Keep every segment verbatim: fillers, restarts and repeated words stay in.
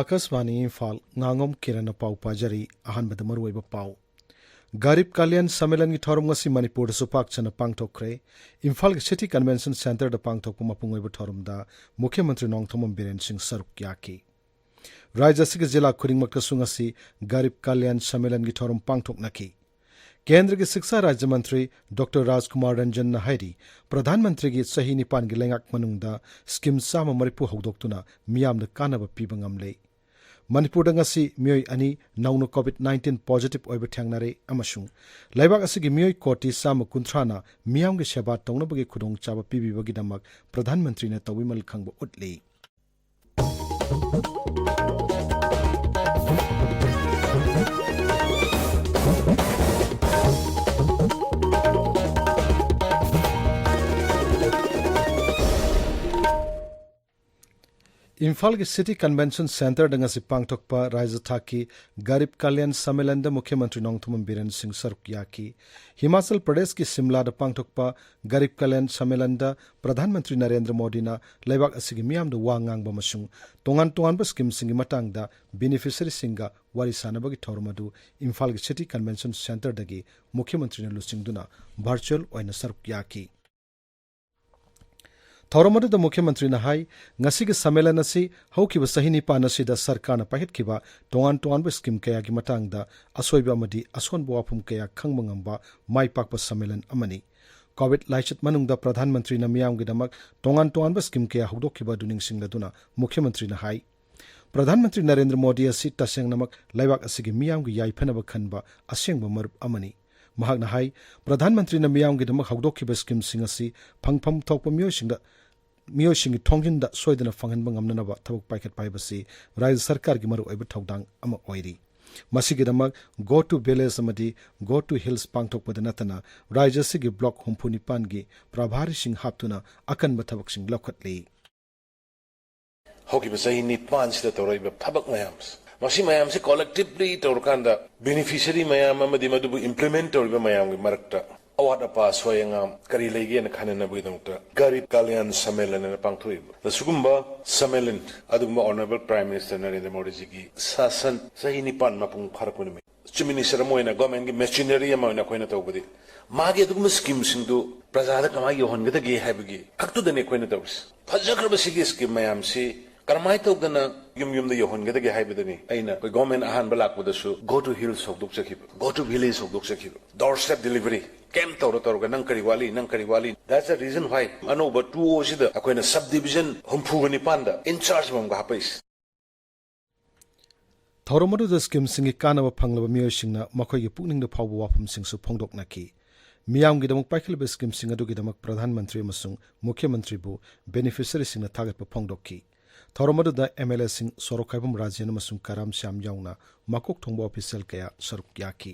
ꯑꯀꯥꯁꯕꯥꯅꯤ ꯏꯝꯐꯥꯜ, ꯉꯥꯉꯣꯝ ꯀꯤꯔꯟꯅ ꯄꯥꯎ ꯄꯥꯖꯔꯤ꯫ ꯑꯍꯥꯟꯕꯗ ꯃꯔꯨꯑꯣꯏꯕ ꯄꯥꯎ꯫ ꯒꯔꯤꯕ ꯀꯜꯌꯥꯟ ꯁꯝꯃꯦꯂꯟꯒꯤ ꯊꯧꯔꯝ ꯉꯁꯤ ꯃꯅꯤꯄꯨꯔꯗꯁꯨ ꯄꯥꯛ ꯁꯟꯅ ꯄꯥꯡꯊꯣꯛꯈ꯭ꯔꯦ꯫ ꯏꯝꯐꯥꯜꯒꯤ ꯁꯤꯇꯤ ꯀꯟꯚꯦꯟꯁꯟ ꯁꯦꯟꯇꯔꯗ ꯄꯥꯡꯊꯣꯛꯄ ꯃꯄꯨꯡ ꯑꯣꯏꯕ ꯊꯧꯔꯝꯗ ꯃꯨꯈ꯭ꯌ ꯃꯟꯇ꯭ꯔꯤ ꯅꯣꯡꯊꯣꯝꯕꯝ ꯕꯤꯔꯦꯟ ꯁꯤꯡ ꯁꯔꯨꯛ ꯌꯥꯈꯤ꯫ ꯔꯥꯖ꯭ꯌ ꯑꯁꯤꯒꯤ ꯖꯤꯂꯥ ꯈꯨꯗꯤꯡꯃꯛꯇꯁꯨ ꯉꯁꯤ ꯒꯔꯤꯕ ꯀꯜꯌꯥꯟ ꯁꯝꯃꯦꯂꯟꯒꯤ ꯊꯧꯔꯝ ꯄꯥꯡꯊꯣꯛꯅꯈꯤ꯫ ꯀꯦꯟꯗ꯭ꯔꯒꯤ ꯁꯤꯛꯁꯥ ꯔꯥꯖ꯭ꯌ ꯃꯟꯇ꯭ꯔꯤ ꯗꯣꯛꯇꯔ ꯔꯥꯖꯀꯨꯃꯥꯔ ꯔꯟꯖꯟꯅ ꯍꯥꯏꯔꯤ, ꯄ꯭ꯔꯙꯥꯟ ꯃꯟꯇ꯭ꯔꯤꯒꯤ ꯆꯍꯤ ꯅꯤꯄꯥꯟꯒꯤ ꯂꯩꯉꯥꯛ ꯃꯅꯨꯡꯗ ꯁ꯭ꯀꯤꯝ ꯆꯥꯝꯃ ꯃꯔꯤꯐꯨ ꯍꯧꯗꯣꯛꯇꯨꯅ ꯃꯤꯌꯥꯝꯗ ꯀꯥꯟꯅꯕ ꯄꯤꯕ ꯉꯝꯂꯦ꯫ ꯃꯅꯤꯄꯨꯔꯗ ꯉꯁꯤ ꯃꯤꯑꯣꯏ ꯑꯅꯤ ꯅꯧꯅ ꯀꯣꯚꯤꯗ ꯅꯥꯏꯟꯇꯤꯟ ꯄꯣꯖꯤꯇꯤꯚ ꯑꯣꯏꯕ ꯊꯦꯡꯅꯔꯦ ꯑꯃꯁꯨꯡ ꯂꯩꯕꯥꯛ ꯑꯁꯤꯒꯤ ꯃꯤꯑꯣꯏ ꯀꯣꯇꯤ ꯆꯥꯝꯃ ꯀꯨꯟꯊ꯭ꯔꯥꯅ ꯃꯤꯌꯥꯝꯒꯤ ꯁꯦꯕꯥ ꯇꯧꯅꯕꯒꯤ ꯈꯨꯗꯣꯡꯆꯥꯕ ꯄꯤꯕꯤꯕꯒꯤꯗꯃꯛ ꯄ꯭ꯔꯙꯥꯟ ꯃꯟꯇ꯭ꯔꯤꯅ ꯇꯧꯕꯤꯃꯜ ꯈꯪꯕ ꯎꯠꯂꯤ꯫ ꯏꯝꯐꯥꯜꯒꯤ ꯁꯤꯇꯤ ꯀꯟꯚꯦꯟꯁꯟ ꯁꯦꯟꯇꯔꯗ ꯉꯁꯤ ꯄꯥꯡꯊꯣꯛꯄ ꯔꯥꯖ꯭ꯌ ꯊꯥꯛꯀꯤ ꯒꯔꯤꯕ ꯀꯜꯌꯥꯟ ꯁꯝꯃꯦꯂꯟꯗ ꯃꯨꯈ꯭ꯌ ꯃꯟꯇ꯭ꯔꯤ ꯅꯣꯡꯊꯣꯝꯕꯝ ꯕꯤꯔꯦꯟ ꯁꯤꯡ ꯁꯔꯨꯛ ꯌꯥꯈꯤ꯫ ꯍꯤꯃꯥꯆꯜ ꯄ꯭ꯔꯗꯦꯁꯀꯤ ꯁꯤꯝꯂꯥꯗ ꯄꯥꯡꯊꯣꯛꯄ ꯒꯔꯤꯕ ꯀꯜꯌꯥꯟ ꯁꯝꯃꯦꯂꯟꯗ ꯄ꯭ꯔꯙꯥꯟ ꯃꯟꯇ꯭ꯔꯤ ꯅꯔꯦꯟꯗ꯭ꯔ ꯃꯣꯗꯤꯅ ꯂꯩꯕꯥꯛ ꯑꯁꯤꯒꯤ ꯃꯤꯌꯥꯝꯗ ꯋꯥ ꯉꯥꯡꯕ ꯑꯃꯁꯨꯡ ꯇꯣꯉꯥꯟ ꯇꯣꯉꯥꯟꯕ ꯁ꯭ꯀꯤꯝꯁꯤꯡꯒꯤ ꯃꯇꯥꯡꯗ ꯕꯦꯅꯤꯐꯤꯁꯔꯤꯁꯤꯡꯒ ꯋꯥꯔꯤ ꯁꯥꯅꯕꯒꯤ ꯊꯧꯔꯝ ꯑꯗꯨ ꯏꯝꯐꯥꯜꯒꯤ ꯁꯤꯇꯤ ꯀꯟꯚꯦꯟꯁꯟ ꯁꯦꯟꯇꯔꯗꯒꯤ ꯃꯨꯈ꯭ꯌ ꯃꯟꯇ꯭ꯔꯤꯅ ꯂꯨꯆꯤꯡꯗꯨꯅ ꯚꯔꯆꯨꯑꯦꯜ ꯑꯣꯏꯅ ꯁꯔꯨꯛ ꯌꯥꯈꯤ꯫ ꯊꯧꯔꯝ ꯑꯗꯨꯗ ꯃꯨꯈ꯭ꯌ ꯃꯟꯇ꯭ꯔꯤꯅ ꯍꯥꯏ, ꯉꯁꯤꯒꯤ ꯁꯝꯃꯦꯂꯟ ꯑꯁꯤ ꯍꯧꯈꯤꯕ ꯆꯍꯤ ꯅꯤꯄꯥꯟ ꯑꯁꯤꯗ ꯁꯔꯀꯥꯔꯅ ꯄꯥꯏꯈꯠꯈꯤꯕ ꯇꯣꯉꯥꯟ ꯇꯣꯉꯥꯟꯕ ꯁ꯭ꯀꯤꯝ ꯀꯌꯥꯒꯤ ꯃꯇꯥꯡꯗ ꯑꯁꯣꯏꯕ ꯑꯃꯗꯤ ꯑꯁꯣꯟꯕ ꯋꯥꯐꯝ ꯀꯌꯥ ꯈꯪꯕ ꯉꯝꯕ ꯃꯥꯏ ꯄꯥꯛꯄ ꯁꯝꯃꯦꯂꯟ ꯑꯃꯅꯤ꯫ ꯀꯣꯚꯤꯗ ꯂꯥꯏꯆꯠ ꯃꯅꯨꯡꯗ ꯄ꯭ꯔꯙꯥꯟ ꯃꯟꯇ꯭ꯔꯤꯅ ꯃꯤꯌꯥꯝꯒꯤꯗꯃꯛ ꯇꯣꯉꯥꯟ ꯇꯣꯉꯥꯟꯕ ꯁ꯭ꯀꯤꯝ ꯀꯌꯥ ꯍꯧꯗꯣꯛꯈꯤꯕ ꯑꯗꯨ ꯅꯤꯡꯁꯤꯡꯂꯗꯨꯅ ꯃꯨꯈ꯭ꯌ ꯃꯟꯇ꯭ꯔꯤꯅ ꯍꯥꯏ, ꯄ꯭ꯔꯙꯥꯟ ꯃꯟꯇ꯭ꯔꯤ ꯅꯔꯦꯟꯗ꯭ꯔ ꯃꯣꯗꯤ ꯑꯁꯤ ꯇꯁꯦꯡꯅꯃꯛ ꯂꯩꯕꯥꯛ ꯑꯁꯤꯒꯤ ꯃꯤꯌꯥꯝꯒꯤ ꯌꯥꯏꯐꯅꯕ ꯈꯟꯕ ꯑꯁꯦꯡꯕ ꯃꯔꯨꯞ ꯑꯃꯅꯤ꯫ ꯃꯍꯥꯛꯅ ꯍꯥꯏ, ꯄ꯭ꯔꯙꯥꯟ ꯃꯟꯇ꯭ꯔꯤꯅ ꯃꯤꯌꯥꯝꯒꯤꯗꯃꯛ ꯍꯧꯗꯣꯛꯈꯤꯕ ꯁ꯭ꯀꯤꯝꯁꯤꯡ ꯑꯁꯤ ꯐꯪꯐꯝ ꯊꯣꯛꯄ ꯃꯤꯑꯣꯏꯁꯤꯡꯗ, ꯃꯤꯑꯣꯏꯁꯤꯡꯒꯤ ꯊꯣꯡꯖꯤꯟꯗ ꯁꯣꯏꯗꯅ ꯐꯪꯍꯟꯕ ꯉꯝꯅꯅꯕ ꯊꯕꯛ ꯄꯥꯏꯈꯠꯄ ꯍꯥꯏꯕꯁꯤ ꯔꯥꯖ꯭ꯌ ꯁꯔꯀꯥꯔꯒꯤ ꯃꯔꯨꯑꯣꯏꯕ ꯊꯧꯗꯥꯡ ꯑꯃ ꯑꯣꯏꯔꯤ꯫ ꯃꯁꯤꯒꯤꯗꯃꯛ Go to Village ꯑꯃꯗꯤ Go to Hills ꯄꯥꯡꯊꯣꯛꯄꯗ ꯅꯠꯇꯅ ꯔꯥꯖ꯭ꯌ ꯑꯁꯤꯒꯤ ꯕ꯭ꯂꯣꯛ ꯍꯨꯝꯐꯨ ꯅꯤꯄꯥꯟꯒꯤ ꯄ꯭ꯔꯚꯥꯔꯤꯁꯤꯡ ꯍꯥꯞꯇꯨꯅ ꯑꯀꯟꯕ ꯊꯕꯛꯁꯤꯡ ꯂꯧꯈꯠꯂꯤ꯫ ꯍꯧꯈꯤꯕ ꯆꯍꯤ ꯅꯤꯄꯥꯟꯁꯤꯗ ꯇꯧꯔꯛꯏꯕ ꯊꯕꯛ ꯃꯌꯥꯝꯁꯦ, ꯃꯁꯤ ꯃꯌꯥꯝꯁꯦ ꯀꯣꯂꯦꯛꯇꯤꯚꯂꯤ ꯇꯧꯔꯀꯥꯟꯗ ꯕꯦꯅꯤꯐꯤꯁꯔꯤ ꯃꯌꯥꯝ ꯑꯃꯗꯤ ꯃꯗꯨꯕꯨ ꯏꯝꯄ꯭ꯂꯤꯃꯦꯟ ꯇꯧꯔꯤꯕ ꯃꯌꯥꯝꯒꯤ ꯃꯔꯛꯇ ꯑꯋꯥꯠ ꯑꯄꯥ, ꯑꯁꯣꯏ ꯑꯉꯥꯝ ꯀꯔꯤ ꯂꯩꯒꯦꯅ ꯈꯟꯅꯅꯕꯒꯤꯗꯃꯛꯇ ꯒꯔꯤꯕ ꯀꯜꯌꯥꯟ ꯁꯃꯦꯂꯟ ꯑꯅ ꯄꯥꯡꯊꯣꯛꯏꯕ꯫ ꯑꯗ ꯁꯤꯒꯨꯝꯕ ꯁꯃꯦꯂꯟ, ꯑꯗꯨꯒꯨꯝꯕ ꯑꯣꯅꯔꯦꯕꯜ ꯄ꯭ꯔꯥꯏꯝ ꯃꯤꯅꯤꯁꯇꯔ ꯅꯔꯦꯟꯗ꯭ꯔ ꯃꯣꯗꯤꯖꯤꯒꯤ ꯁꯥꯁꯟ ꯆꯍꯤ ꯅꯤꯄꯥꯟ ꯃꯄꯨꯡ ꯐꯥꯔꯛꯄ ꯅꯨꯃꯤꯠ, ꯆꯤꯐ ꯃꯤꯅꯤꯁꯇꯔ ꯑꯃ ꯑꯣꯏꯅ, ꯒꯣꯔꯃꯦꯟꯒꯤ ꯃꯦꯆꯤꯅꯔꯤ ꯑꯃ ꯑꯣꯏꯅ ꯑꯩꯈꯣꯏꯅ ꯇꯧꯕꯗꯤ, ꯃꯥꯒꯤ ꯑꯗꯨꯒꯨꯝꯕ ꯁ꯭ꯀꯤꯝꯁꯤꯡꯗꯨ ꯄ꯭ꯔꯖꯥꯗ ꯀꯃꯥꯏꯅ ꯌꯧꯍꯟꯒꯗꯒꯦ ꯍꯥꯏꯕꯒꯤ ꯈꯛꯇꯨꯗꯅꯤ ꯑꯩꯈꯣꯏꯅ ꯇꯧꯔꯤꯁꯦ꯫ ꯐꯖꯈ꯭ꯔꯕ ꯁꯤꯒꯤ ꯁ꯭ꯀꯤꯝ ꯃꯌꯥꯝꯁꯤ ꯀꯔꯝꯍꯥꯏꯅ ꯇꯧꯗꯅ ꯌꯨꯝ ꯌꯨꯝꯗ ꯌꯧꯍꯟꯒꯗꯒꯦ ꯍꯥꯏꯕꯗꯨꯅꯤ ꯑꯩꯅ ꯑꯩꯈꯣꯏ ꯒꯣꯔꯃꯦꯟ ꯑꯍꯥꯟꯕ ꯂꯥꯛꯄꯗꯁꯨ "Go to hills" ꯍꯧꯗꯣꯛꯆꯈꯤꯕ, "Go to village" ꯍꯧꯗꯣꯛꯆꯈꯤꯕ, "Doorstep delivery" ꯀꯦꯝ ꯇꯧꯔ ꯇꯧꯔꯒ, "ꯅꯪ ꯀꯔꯤ ꯋꯥꯠꯂꯤ, ꯅꯪ ꯀꯔꯤ ꯋꯥꯠꯂꯤ?" That's the reason why ꯑꯅꯧꯕ two O ꯁꯤꯗ ꯑꯩꯈꯣꯏꯅ ꯁꯕ ꯗꯤꯕꯤꯖꯟ ꯍꯨꯝꯐꯨꯒ ꯅꯤꯄꯥꯟꯗ ꯏꯟꯆꯥꯔꯖ ꯑꯃꯃꯝꯒ ꯍꯥꯞꯄꯛꯏꯁꯦ꯫ ꯊꯧꯔꯝ ꯑꯗꯨꯗ ꯁ꯭ꯀꯤꯝꯁꯤꯡꯒꯤ ꯀꯥꯟꯅꯕ ꯐꯪꯂꯕ ꯃꯤꯑꯣꯏꯁꯤꯡꯅ ꯃꯈꯣꯏꯒꯤ ꯄꯨꯛꯅꯤꯡꯗ ꯐꯥꯎꯕ ꯋꯥꯐꯝꯁꯤꯡꯁꯨ ꯐꯣꯡꯗꯣꯛꯅꯈꯤ꯫ ꯃꯤꯌꯥꯝꯒꯤꯗꯃꯛ ꯄꯥꯏꯈꯠꯂꯤꯕ ꯁ꯭ꯀꯤꯝꯁꯤꯡ ꯑꯗꯨꯒꯤꯗꯃꯛ ꯄ꯭ꯔꯙꯥꯟ ꯃꯟꯇ꯭ꯔꯤ ꯑꯃꯁꯨꯡ ꯃꯨꯈ꯭ꯌ ꯃꯟꯇ꯭ꯔꯤꯕꯨ ꯕꯦꯅꯤꯐꯤꯁꯔꯤꯁꯤꯡꯅ ꯊꯥꯒꯠꯄ ꯐꯣꯡꯗꯣꯛꯈꯤ꯫ ꯊꯧꯔꯝ ꯑꯗꯨꯗ ꯑꯦꯝ ꯑꯦꯜ ꯑꯦꯁꯤꯡ ꯁꯣꯔꯣꯛꯈꯥꯏꯕꯝ ꯔꯥꯖꯦꯟ ꯑꯃꯁꯨꯡ ꯀꯔꯥꯝ ꯁ꯭ꯌꯥꯝ ꯌꯥꯎꯅ ꯃꯀꯣꯛ ꯊꯣꯡꯕ ꯑꯣꯐꯤꯁꯤꯌꯦꯜ ꯀꯌꯥ ꯁꯔꯨꯛ ꯌꯥꯈꯤ꯫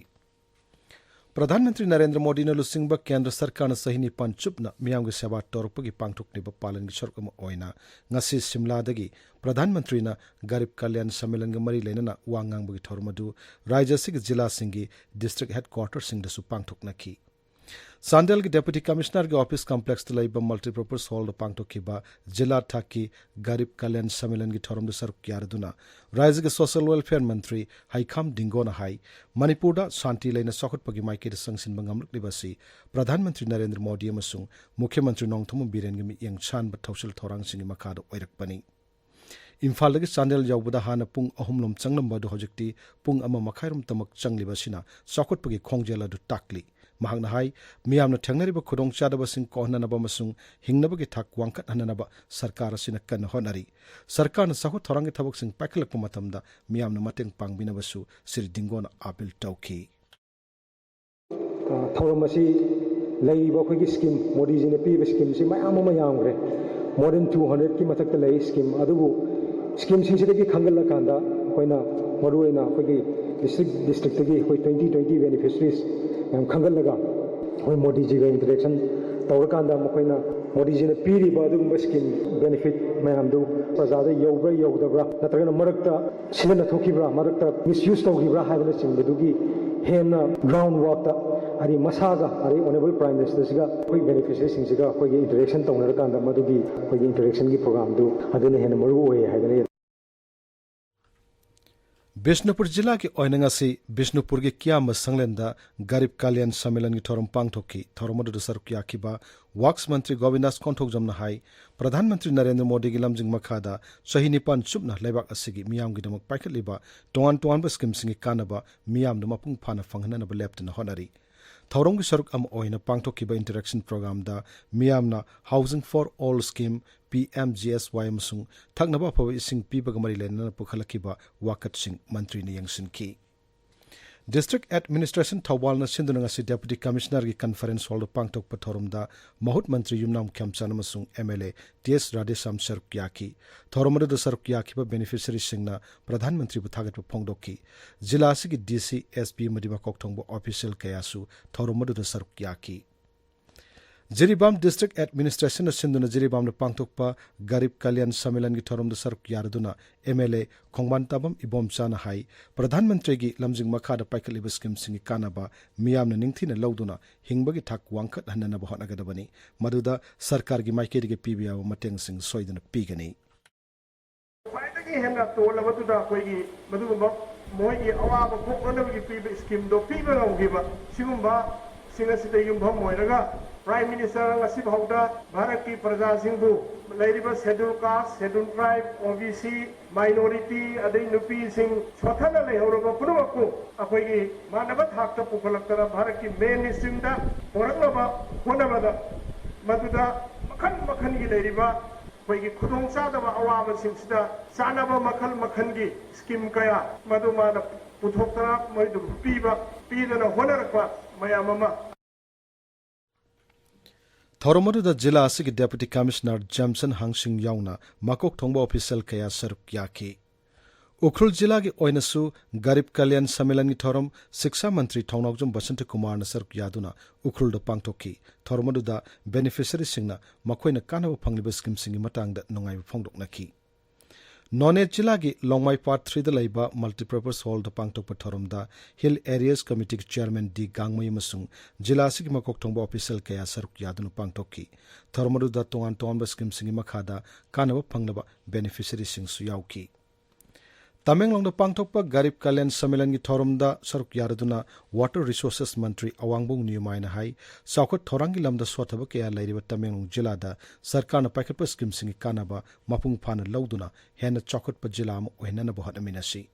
ꯄ꯭ꯔꯙꯥꯟ ꯃꯟꯇ꯭ꯔꯤ ꯅꯔꯦꯟꯗ꯭ꯔ ꯃꯣꯗꯤꯅ ꯂꯨꯆꯤꯡꯕ ꯀꯦꯟꯗ꯭ꯔ ꯁꯔꯀꯥꯔꯅ ꯆꯍꯤ ꯅꯤꯄꯥꯟ ꯆꯨꯞꯅ ꯃꯤꯌꯥꯝꯒꯤ ꯁꯦꯕꯥ ꯇꯧꯔꯛꯄꯒꯤ ꯄꯥꯡꯊꯣꯛꯂꯤꯕ ꯄꯥꯂꯟꯒꯤ ꯁꯔꯨꯛ ꯑꯃ ꯑꯣꯏꯅ ꯉꯁꯤ ꯁꯤꯝꯂꯥꯗꯒꯤ ꯄ꯭ꯔꯙꯥꯟ ꯃꯟꯇ꯭ꯔꯤꯅ ꯒꯔꯤꯕ ꯀꯜꯌꯥꯟ ꯁꯃꯦꯂꯟꯒ ꯃꯔꯤ ꯂꯩꯅꯅ ꯋꯥ ꯉꯥꯡꯕꯒꯤ ꯊꯧꯔꯝ ꯑꯗꯨ ꯔꯥꯖ꯭ꯌ ꯑꯁꯤꯒꯤ ꯖꯤꯂꯥꯁꯤꯡꯒꯤ ꯗꯤꯁꯇ꯭ꯔꯤꯛ ꯍꯦꯗꯀ꯭ꯋꯥꯇꯔꯁꯤꯡꯗꯁꯨ ꯄꯥꯡꯊꯣꯛꯅꯈꯤ꯫ ꯆꯥꯟꯗꯦꯜꯒꯤ ꯗꯦꯄꯨꯇꯤ ꯀꯃꯤꯁꯅꯔꯒꯤ ꯑꯣꯐꯤꯁ ꯀꯝꯄ꯭ꯂꯦꯛꯁꯇ ꯂꯩꯕ ꯃꯜꯇꯤꯄꯔꯄꯁ ꯍꯣꯜꯗ ꯄꯥꯡꯊꯣꯛꯈꯤꯕ ꯖꯤꯂꯥ ꯊꯥꯛꯀꯤ ꯒꯔꯤꯕ ꯀꯜꯌꯥꯟ ꯁꯃꯦꯂꯟꯒꯤ ꯊꯧꯔꯝꯗ ꯁꯔꯨꯛ ꯌꯥꯔꯗꯨꯅ ꯔꯥꯖ꯭ꯌꯒꯤ ꯁꯣꯁꯤꯌꯦꯜ ꯋꯦꯜꯐꯤꯌꯔ ꯃꯟꯇ꯭ꯔꯤ ꯍꯩꯈꯥꯝ ꯗꯤꯡꯒꯣꯅ ꯍꯥꯏ, ꯃꯅꯤꯄꯨꯔꯗ ꯁꯥꯟꯇꯤ ꯂꯩꯅ ꯆꯥꯎꯈꯠꯄꯒꯤ ꯃꯥꯏꯀꯩꯗ ꯆꯪꯁꯤꯟꯕ ꯉꯝꯂꯛꯂꯤꯕ ꯑꯁꯤ ꯄ꯭ꯔꯙꯥꯟ ꯃꯟꯇ꯭ꯔꯤ ꯅꯔꯦꯟꯗ꯭ꯔ ꯃꯣꯗꯤ ꯑꯃꯁꯨꯡ ꯃꯨꯈ꯭ꯌ ꯃꯟꯇ꯭ꯔꯤ ꯅꯣꯡꯊꯣꯝꯕꯝ ꯕꯤꯔꯦꯟꯒꯤ ꯃꯤꯠꯌꯦꯡ ꯁꯥꯟꯕ ꯊꯧꯁꯤꯜ ꯊꯧꯔꯥꯡꯁꯤꯡꯒꯤ ꯃꯈꯥꯗ ꯑꯣꯏꯔꯛꯄꯅꯤ꯫ ꯏꯝꯐꯥꯜꯗꯒꯤ ꯆꯥꯟꯗꯦꯜ ꯌꯧꯕꯗ ꯍꯥꯟꯅ ꯄꯨꯡ ꯑꯍꯨꯝ ꯂꯣꯝ ꯆꯪꯂꯝꯕ ꯑꯗꯨ ꯍꯧꯖꯤꯛꯇꯤ ꯄꯨꯡ ꯑꯃ ꯃꯈꯥꯏꯔꯣꯝꯇꯃꯛ ꯆꯪꯂꯤꯕ ꯑꯁꯤꯅ ꯆꯥꯎꯈꯠꯄꯒꯤ ꯈꯣꯡꯖꯦꯜ ꯑꯗꯨ ꯇꯥꯛꯂꯤ꯫ ꯃꯍꯥꯛꯅ ꯍꯥꯏ, ꯃꯤꯌꯥꯝꯅ ꯊꯦꯡꯅꯔꯤꯕ ꯈꯨꯗꯣꯡꯆꯥꯗꯕꯁꯤꯡ ꯀꯣꯛꯍꯟꯅꯅꯕ ꯑꯃꯁꯨꯡ ꯍꯤꯡꯅꯕꯒꯤ ꯊꯥꯛ ꯋꯥꯡꯈꯠꯍꯟꯅꯅꯕ ꯁꯔꯀꯥꯔ ꯑꯁꯤꯅ ꯀꯟꯅ ꯍꯣꯠꯅꯔꯤ꯫ ꯁꯔꯀꯥꯔꯅ ꯆꯥꯎꯈꯠ ꯊꯧꯔꯥꯡꯒꯤ ꯊꯕꯛꯁꯤꯡ ꯄꯥꯏꯈꯠꯂꯛꯄ ꯃꯇꯝꯗ ꯃꯤꯌꯥꯝꯅ ꯃꯇꯦꯡ ꯄꯥꯡꯕꯤꯅꯕꯁꯨ ꯁ꯭ꯔꯤ ꯗꯤꯡꯒꯣꯅ ꯑꯥꯄꯤꯜ ꯇꯧꯈꯤ꯫ ꯊꯧꯔꯝ ꯑꯁꯤ ꯂꯩꯔꯤꯕ ꯑꯩꯈꯣꯏꯒꯤ ꯁ꯭ꯀꯤꯝ, ꯃꯣꯗꯤꯖꯤꯅ ꯄꯤꯕ ꯁ꯭ꯀꯤꯝꯁꯤ ꯃꯌꯥꯝ ꯑꯃ ꯌꯥꯝꯈ꯭ꯔꯦ꯫ More than two hundredꯀꯤ ꯃꯊꯛꯇ ꯂꯩ ꯁ꯭ꯀꯤꯝ꯫ ꯑꯗꯨꯕꯨ ꯁ꯭ꯀꯤꯝꯁꯤꯡꯁꯤꯗꯒꯤ ꯈꯟꯒꯠꯂꯀꯥꯟꯗ ꯑꯩꯈꯣꯏꯅ ꯃꯔꯨꯑꯣꯏꯅ ꯑꯩꯈꯣꯏꯒꯤ ꯗꯤꯁꯇ꯭ꯔꯤꯛ ꯗꯤꯁꯇ꯭ꯔꯤꯛꯇꯒꯤ ꯑꯩꯈꯣꯏ twenty twenty beneficiaries ꯃꯌꯥꯝ ꯈꯟꯒꯠꯂꯒ ꯑꯩꯈꯣꯏ ꯃꯣꯗꯤꯖꯤꯒ interaction ꯇꯧꯔꯀꯥꯟꯗ ꯃꯈꯣꯏꯅ ꯃꯣꯗꯤꯖꯤꯅ ꯄꯤꯔꯤꯕ ꯑꯗꯨꯒꯨꯝꯕ ꯁ꯭ꯀꯤꯝ ꯕꯦꯅꯤꯐꯤꯠ ꯃꯌꯥꯝꯗꯨ ꯄ꯭ꯔꯖꯥꯗ ꯌꯧꯕ꯭ꯔꯥ ꯌꯧꯗꯕ꯭ꯔꯥ, ꯅꯠꯇ꯭ꯔꯒꯅ ꯃꯔꯛꯇ ꯁꯤꯖꯤꯟꯅꯊꯣꯛꯈꯤꯕ꯭ꯔꯥ, ꯃꯔꯛꯇ ꯃꯤꯁꯌꯨꯁ ꯇꯧꯈꯤꯕ꯭ꯔꯥ ꯍꯥꯏꯕꯅꯆꯤꯡꯕꯗꯨꯒꯤ ꯍꯦꯟꯅ ꯒ꯭ꯔꯥꯎꯟ ꯋꯥꯔꯛꯇ, ꯍꯥꯏꯗꯤ ꯃꯁꯥꯒ, ꯑꯗꯩ ꯑꯣꯅꯔꯦꯕꯜ ꯄ꯭ꯔꯥꯏꯝ ꯃꯤꯅꯤꯁꯇꯔꯁꯤꯒ ꯑꯩꯈꯣꯏ ꯕꯦꯅꯤꯐꯤꯁꯔꯤꯁꯤꯡꯁꯤꯒ ꯑꯩꯈꯣꯏꯒꯤ ꯏꯟꯇꯔꯦꯛꯁꯟ ꯇꯧꯅꯔꯀꯥꯟꯗ ꯃꯗꯨꯒꯤ ꯑꯩꯈꯣꯏꯒꯤ ꯏꯟꯇꯔꯦꯛꯁꯟꯒꯤ ꯄ꯭ꯔꯣꯒ꯭ꯔꯥꯝꯗꯨ ꯑꯗꯨꯅ ꯍꯦꯟꯅ ꯃꯔꯨ ꯑꯣꯏ ꯍꯥꯏꯗꯅ ꯕꯤꯁꯅꯨꯄꯨꯔ ꯖꯤꯂꯥꯒꯤ ꯑꯣꯏꯅ ꯉꯁꯤ ꯕꯤꯁꯅꯨꯄꯨꯔꯒꯤ ꯀꯤꯌꯥꯝꯕ ꯁꯪꯂꯦꯟꯗ ꯒꯔꯤꯕ ꯀꯂꯌꯥꯟ ꯁꯝꯃꯦꯂꯟꯒꯤ ꯊꯧꯔꯝ ꯄꯥꯡꯊꯣꯛꯈꯤ꯫ ꯊꯧꯔꯝ ꯑꯗꯨꯗ ꯁꯔꯨꯛ ꯌꯥꯈꯤꯕ ꯋꯥꯛꯁ ꯃꯟꯇ꯭ꯔꯤ ꯒꯣꯕꯤꯟꯗꯥꯁ ꯀꯣꯟꯊꯧꯖꯝꯅ ꯍꯥꯏ, ꯄ꯭ꯔꯙꯥꯟ ꯃꯟꯇ꯭ꯔꯤ ꯅꯔꯦꯟꯗ꯭ꯔ ꯃꯣꯗꯤꯒꯤ ꯂꯝꯖꯤꯡ ꯃꯈꯥꯗ ꯆꯍꯤ ꯅꯤꯄꯥꯟ ꯆꯨꯞꯅ ꯂꯩꯕꯥꯛ ꯑꯁꯤꯒꯤ ꯃꯤꯌꯥꯝꯒꯤꯗꯃꯛ ꯄꯥꯏꯈꯠꯂꯤꯕ ꯇꯣꯉꯥꯟ ꯇꯣꯉꯥꯟꯕ ꯁ꯭ꯀꯤꯝꯁꯤꯡꯒꯤ ꯀꯥꯟꯅꯕ ꯃꯤꯌꯥꯝꯗ ꯃꯄꯨꯡ ꯐꯥꯅ ꯐꯪꯍꯟꯅꯅꯕ ꯂꯦꯞꯇꯅ ꯍꯣꯠꯅꯔꯤ꯫ ꯊꯧꯔꯝꯒꯤ ꯁꯔꯨꯛ ꯑꯃ ꯑꯣꯏꯅ ꯄꯥꯡꯊꯣꯛꯈꯤꯕ ꯏꯟꯇꯔꯦꯛꯁꯟ ꯄ꯭ꯔꯣꯒ꯭ꯔꯥꯝꯗ ꯃꯤꯌꯥꯝꯅ housing for all scheme, P M G S Y ꯑꯃꯁꯨꯡ ꯊꯛꯅꯕ ꯑꯐꯕ ꯏꯁꯤꯡ ꯄꯤꯕꯒ ꯃꯔꯤ ꯂꯩꯅꯅ ꯄꯨꯈꯠꯂꯛꯈꯤꯕ ꯋꯥꯀꯠꯁꯤꯡ ꯃꯟꯇ꯭ꯔꯤꯅ ꯌꯦꯡꯁꯤꯟꯈꯤ꯫ ꯗꯤꯁꯇ꯭ꯔꯤꯛ ꯑꯦꯗꯃꯤꯅꯤꯁꯇ꯭ꯔꯦꯁꯟ ꯊꯧꯕꯥꯜꯅ ꯁꯤꯟꯗꯨꯅ ꯉꯁꯤ ꯗꯦꯄꯨꯇꯤ ꯀꯃꯤꯁꯅꯔꯒꯤ ꯀꯟꯐꯔꯦꯟꯁ ꯍꯣꯜꯗ ꯄꯥꯡꯊꯣꯛꯄ ꯊꯧꯔꯝꯗ ꯃꯍꯨꯠ ꯃꯟꯇ꯭ꯔꯤ ꯌꯨꯝꯅꯥꯝ ꯈꯦꯝꯆꯥꯟ ꯑꯃꯁꯨꯡ ꯑꯦꯝ ꯑꯦꯜ ꯑꯦ ꯇꯤ ꯑꯦꯁ ꯔꯥꯙꯦꯁ꯭ꯌꯥꯝ ꯁꯔꯨꯛ ꯌꯥꯈꯤ꯫ ꯊꯧꯔꯝ ꯑꯗꯨꯗ ꯁꯔꯨꯛ ꯌꯥꯈꯤꯕ ꯕꯦꯅꯤꯐꯤꯁꯔꯤꯁꯤꯡꯅ ꯄ꯭ꯔꯙꯥꯟ ꯃꯟꯇ꯭ꯔꯤꯕꯨ ꯊꯥꯒꯠꯄ ꯐꯣꯡꯗꯣꯛꯈꯤ꯫ ꯖꯤꯂꯥ ꯑꯁꯤꯒꯤ ꯗꯤ ꯁꯤ, ꯑꯦꯁ ꯄꯤ ꯑꯃꯗꯤ ꯃꯀꯣꯛ ꯊꯣꯡꯕ ꯑꯣꯐꯤꯁꯤꯌꯦꯜ ꯀꯌꯥꯁꯨ ꯊꯧꯔꯝ ꯑꯗꯨꯗ ꯁꯔꯨꯛ ꯌꯥꯈꯤ꯫ ꯖꯤꯔꯤꯕꯥꯝ ꯗꯤꯁꯇ꯭ꯔꯤꯛ ꯑꯦꯗꯃꯤꯅꯤꯁꯇ꯭ꯔꯦꯁꯟꯅ ꯁꯤꯟꯗꯨꯅ ꯖꯤꯔꯤꯕꯥꯝꯗ ꯄꯥꯡꯊꯣꯛꯄ ꯒꯔꯤꯕ ꯀꯂꯌꯥꯟ ꯁꯝꯃꯦꯂꯟꯒꯤ ꯊꯧꯔꯝꯗ ꯁꯔꯨꯛ ꯌꯥꯔꯗꯨꯅ ꯑꯦꯝ ꯑꯦꯜ ꯑꯦ ꯈꯣꯡꯕꯥꯟ ꯇꯥꯕꯝ ꯏꯕꯣꯝꯆꯥꯅ ꯍꯥꯏ, ꯄ꯭ꯔꯙꯥꯟ ꯃꯟꯇ꯭ꯔꯤꯒꯤ ꯂꯝꯖꯤꯡ ꯃꯈꯥꯗ ꯄꯥꯏꯈꯠꯂꯤꯕ ꯁ꯭ꯀꯤꯝꯁꯤꯡꯒꯤ ꯀꯥꯟꯅꯕ ꯃꯤꯌꯥꯝꯅ ꯅꯤꯡꯊꯤꯅ ꯂꯧꯗꯨꯅ ꯍꯤꯡꯕꯒꯤ ꯊꯥꯛ ꯋꯥꯡꯈꯠꯍꯟꯅꯅꯕ ꯍꯣꯠꯅꯒꯗꯕꯅꯤ꯫ ꯃꯗꯨꯗ ꯁꯔꯀꯥꯔꯒꯤ ꯃꯥꯏꯀꯩꯗꯒꯤ ꯄꯤꯕ ꯌꯥꯕ ꯃꯇꯦꯡꯁꯤꯡ ꯁꯣꯏꯗꯅ ꯄꯤꯒꯅꯤ꯫ ꯈ꯭ꯋꯥꯏꯗꯒꯤ ꯍꯦꯟꯅ ꯇꯣꯜꯂꯕꯗꯨꯗ ꯑꯩꯈꯣꯏꯒꯤ ꯃꯗꯨꯒꯨꯝꯕ ꯃꯣꯏꯒꯤ ꯑꯋꯥꯕ ꯀꯣꯛꯅꯅꯕꯒꯤ ꯄꯤꯕ ꯁ꯭ꯀꯤꯝꯗꯣ ꯄꯤꯕ ꯉꯝꯈꯤꯕ, ꯁꯤꯒꯨꯝꯕꯁꯤꯡ ꯑꯁꯤꯗ ꯌꯨꯝꯐꯝ ꯑꯣꯏꯔꯒ ꯄ꯭ꯔꯥꯏꯝ ꯃꯤꯅꯤꯁꯇꯔ ꯉꯁꯤ ꯐꯥꯎꯗ ꯚꯥꯔꯠꯀꯤ ꯄ꯭ꯔꯖꯥꯁꯤꯡꯕꯨ ꯂꯩꯔꯤꯕ ꯁꯦꯗꯨꯜ ꯀꯥꯁ, ꯁꯦꯗꯨꯜ ꯇ꯭ꯔꯥꯏꯕ, ꯑꯣ ꯕꯤ ꯁꯤ, ꯃꯥꯏꯅꯣꯔꯤꯇꯤ, ꯑꯗꯩ ꯅꯨꯄꯤꯁꯤꯡ ꯁꯣꯠꯊꯅ ꯂꯩꯍꯧꯔꯕ ꯄꯨꯝꯅꯃꯛꯄꯨ ꯑꯩꯈꯣꯏꯒꯤ ꯃꯥꯟꯅꯕ ꯊꯥꯛꯇ ꯄꯨꯈꯠꯂꯛꯇꯅ ꯚꯥꯔꯠꯀꯤ ꯃꯦꯟ ꯁ꯭ꯇ꯭ꯔꯤꯝꯗ ꯄꯨꯔꯛꯅꯕ ꯍꯣꯠꯅꯕꯗ ꯃꯗꯨꯗ ꯃꯈꯜ ꯃꯈꯜꯒꯤ ꯂꯩꯔꯤꯕ ꯑꯩꯈꯣꯏꯒꯤ ꯈꯨꯗꯣꯡꯆꯥꯗꯕ ꯑꯋꯥꯕꯁꯤꯡꯁꯤꯗ ꯆꯥꯅꯕ ꯃꯈꯜ ꯃꯈꯜꯒꯤ ꯁ꯭ꯀꯤꯝ ꯀꯌꯥ ꯃꯗꯨ ꯃꯥꯅ ꯄꯨꯊꯣꯛꯇꯅ ꯃꯣꯏꯗꯨ ꯄꯤꯕ, ꯄꯤꯗꯅ ꯍꯣꯠꯅꯔꯛꯄ ꯃꯌꯥꯝ ꯑꯃ꯫ ꯊꯧꯔꯝ ꯑꯗꯨꯗ ꯖꯤꯂꯥ ꯑꯁꯤꯒꯤ ꯗꯦꯄꯨꯇꯤ ꯀꯃꯤꯁꯅꯔ ꯖꯦꯝꯁꯟ ꯍꯥꯡꯁꯤꯡ ꯌꯥꯎꯅ ꯃꯀꯣꯛ ꯊꯣꯡꯕ ꯑꯣꯐꯤꯁꯤꯌꯦꯜ ꯀꯌꯥ ꯁꯔꯨꯛ ꯌꯥꯈꯤ꯫ ꯎꯈ꯭ꯔꯨꯜ ꯖꯤꯂꯥꯒꯤ ꯑꯣꯏꯅꯁꯨ ꯒꯔꯤꯕ ꯀꯂꯌꯥꯟ ꯁꯃꯦꯂꯟꯒꯤ ꯊꯧꯔꯝ ꯁꯤꯛꯁꯥ ꯃꯟꯇ꯭ꯔꯤ ꯊꯧꯅꯥꯎꯖꯝ ꯕꯁꯟꯇ ꯀꯨꯃꯥꯔꯅ ꯁꯔꯨꯛ ꯌꯥꯗꯨꯅ ꯎꯈ꯭ꯔꯨꯜꯗ ꯄꯥꯡꯊꯣꯛꯈꯤ꯫ ꯊꯧꯔꯝ ꯑꯗꯨꯗ ꯕꯦꯅꯤꯐꯤꯁꯔꯤꯁꯤꯡꯅ ꯃꯈꯣꯏꯅ ꯀꯥꯟꯅꯕ ꯐꯪꯂꯤꯕ ꯁ꯭ꯀꯤꯝꯁꯤꯡꯒꯤ ꯃꯇꯥꯡꯗ ꯅꯨꯡꯉꯥꯏꯕ ꯐꯣꯡꯗꯣꯛꯅꯈꯤ꯫ ꯅꯣꯅꯦ ꯖꯤꯂꯥꯒꯤ ꯂꯣꯡꯃꯥꯏ ꯄꯥꯔꯠ ꯊ꯭ꯔꯤꯗ ꯂꯩꯕ ꯃꯜꯇꯤꯄꯔꯄꯁ ꯍꯣꯜꯗ ꯄꯥꯡꯊꯣꯛꯄ ꯊꯧꯔꯝꯗ ꯍꯤꯜ ꯑꯦꯔꯤꯌꯥꯁ ꯀꯃꯤꯇꯤꯒꯤ ꯆꯤꯌꯔꯃꯦꯟ ꯗꯤ ꯒꯥꯡꯃꯩ ꯑꯃꯁꯨꯡ ꯖꯤꯂꯥ ꯑꯁꯤꯒꯤ ꯃꯀꯣꯛ ꯊꯣꯡꯕ ꯑꯣꯐꯤꯁꯤꯌꯦꯜ ꯀꯌꯥ ꯁꯔꯨꯛ ꯌꯥꯗꯨꯅ ꯄꯥꯡꯊꯣꯛꯈꯤ꯫ ꯊꯧꯔꯝ ꯑꯗꯨꯗ ꯇꯣꯉꯥꯟ ꯇꯣꯉꯥꯟꯕ ꯁ꯭ꯀꯤꯝꯁꯤꯡꯒꯤ ꯃꯈꯥꯗ ꯀꯥꯟꯅꯕ ꯐꯪꯂꯕ ꯕꯦꯅꯤꯐꯤꯁꯔꯤꯁꯤꯡꯁꯨ ꯌꯥꯎꯈꯤ꯫ ꯇꯃꯦꯡꯂꯣꯡꯗ ꯄꯥꯡꯊꯣꯛꯄ ꯒꯔꯤꯕ ꯀꯂꯌꯥꯟ ꯁꯃꯦꯂꯟꯒꯤ ꯊꯧꯔꯝꯗ ꯁꯔꯨꯛ ꯌꯥꯔꯗꯨꯅ ꯋꯥꯇꯔ ꯔꯤꯁꯣꯔꯁꯦꯁ ꯃꯟꯇ꯭ꯔꯤ ꯑꯋꯥꯡꯕꯣꯡ ꯅꯤꯌꯨꯃꯥꯏꯅ ꯍꯥꯏ, ꯆꯥꯎꯈꯠ ꯊꯧꯔꯥꯡꯒꯤ ꯂꯝꯗ ꯁꯣꯠꯊꯕ ꯀꯌꯥ ꯂꯩꯔꯤꯕ ꯇꯃꯦꯡꯂꯣꯡ ꯖꯤꯂꯥꯗ ꯁꯔꯀꯥꯔꯅ ꯄꯥꯏꯈꯠꯄ ꯁ꯭ꯀꯤꯝꯁꯤꯡꯒꯤ ꯀꯥꯟꯅꯕ ꯃꯄꯨꯡ ꯐꯥꯅ ꯂꯧꯗꯨꯅ ꯍꯦꯟꯅ ꯆꯥꯎꯈꯠꯄ ꯖꯤꯂꯥ ꯑꯃ ꯑꯣꯏꯍꯟꯅꯅꯕ ꯍꯣꯠꯅꯃꯤꯟꯅꯁꯤ꯫